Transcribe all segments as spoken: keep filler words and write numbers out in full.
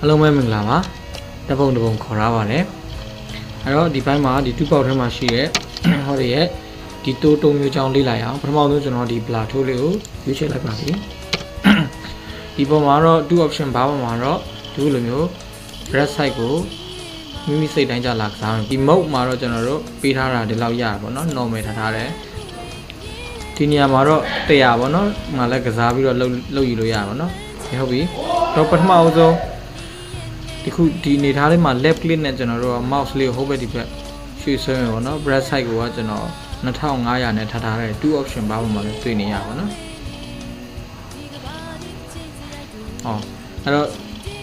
အားလုံးပဲမင်္ဂလာပါဓာတ်ပုံတစ်ပုံခေါ်ထားပါတယ်အဲ့တော့ဒီပိုင်းမှာဒီတူးပေါက်ထဲမှာရှိတဲ့ဟောဒီရဲ့ဒီတိုးတိုးမျိုးကြောင်းလေ့လာရအောင်ပထမဆုံးကျွန်တော်ဒီဗလာထိုးလေးကိုရွေးချယ်လိုက်ပါပြီဒီပေါ်မှာတော့တူး option ဘားပေါ်မှာတော့ဒီလိုမျိုး brush size ကိုမိမိစိတ်တိုင်းကြလာကစားမယ်ဒီ mode မှာတော့ကျွန်တော်တို့ပေးထားတာဒီလောက်ရပါတော့နော် normal ထားထားတယ်ဒီနေရာမှာတော့100ပေါ့နော်ငါလည်းကစားပြီးတော့လုပ်လုပ်ယူလို့ရပါတော့ဒီဟုတ်ပြီတော့ပထမအဦးဆုံးဒီခုဒီအနေထားလေးမှာ left click နဲ့ကျွန်တော်တို့က mouse လေးကိုဟိုဘက်ဒီဘက်ရွှေ့ဆွဲမယ်ပေါ့နော် brush size ကိုကကျွန်တော်2500နဲ့ထားထားတဲ့2 option ဘားပေါ်မှာလည်းတွေ့နေရပါတော့ဟောအဲ့တော့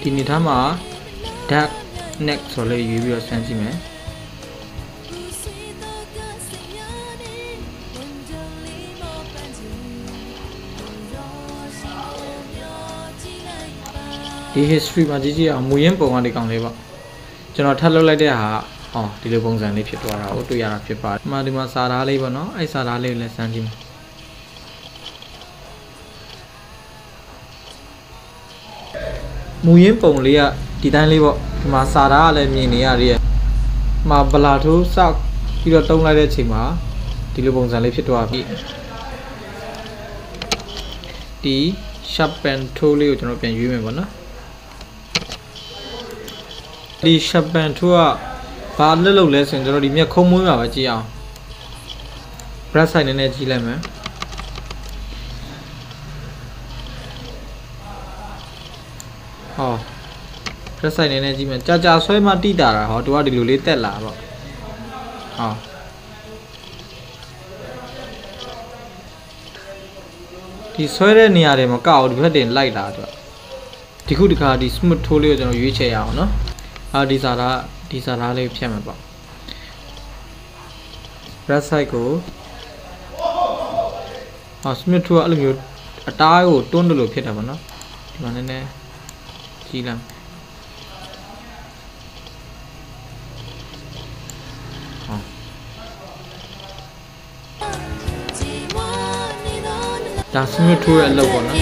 ဒီအနေထားမှာ dark net ဆိုလို့ရွေးပြီးတော့စမ်းကြည့်မယ်ဒီ history မှာကြည့်ကြည့်အောင်မူရင်းပုံကဒီကောင်လေးပေါ့ကျွန်တော်ထပ်လုပ်လိုက်တဲ့ဟာဟောဒီလိုပုံစံလေးဖြစ်သွားတာကိုတွေ့ရတာဖြစ်ပါတယ်ဒီမှာဒီမှာစာသားလေးပေါ့နော်အဲ့စာသားလေးကိုလည်းစမ်းကြည့်မယ်မူရင်းပုံလေးကဒီတိုင်းလေးပေါ့ဒီမှာစာသားကလည်းမြင်နေရတယ်မှာဗလာထိုးစပြီးတော့တုံးလိုက်တဲ့အချိန်မှာဒီလိုပုံစံလေးဖြစ်သွားပြီဒီ sharpen tool လေးကိုကျွန်တော်ပြန်ရွေးမယ်ပေါ့နော်ဒီ sharpen tool ကဘာလက်လုပ်လဲဆိုရင်ကျွန်တော်ဒီမျက်ခုံးမွေးမှာပဲကြည့်အောင် brush size နည်းနည်းကြီးလိုက်မယ်ဟော brush size နည်းနည်းကြီးမယ်ကြာကြာဆွဲမှတိတာတာဟောသူကဒီလိုလေးတက်လာပေါ့ဟောဒီဆွဲတဲ့နေရာတွေမကအောင်ဒီဘက်တင်လိုက်လာတော့ဒီခုတခါဒီ smooth tool လေးကိုကျွန်တော်ရွေးချယ်ရအောင်နော်အာဒီစာသားဒီစာသားလေးဖြတ်မှာပေါ့ brush size ကိုအာ smooth tool ကအဲ့လိုမျိုးအတားကိုတွန်းတယ်လို့ဖြစ်တာပေါ့နော်ဒီမှာနည်းနည်းကြီးလာဒါ smooth tool ရဲ့အလုပ်ပေါ့နော်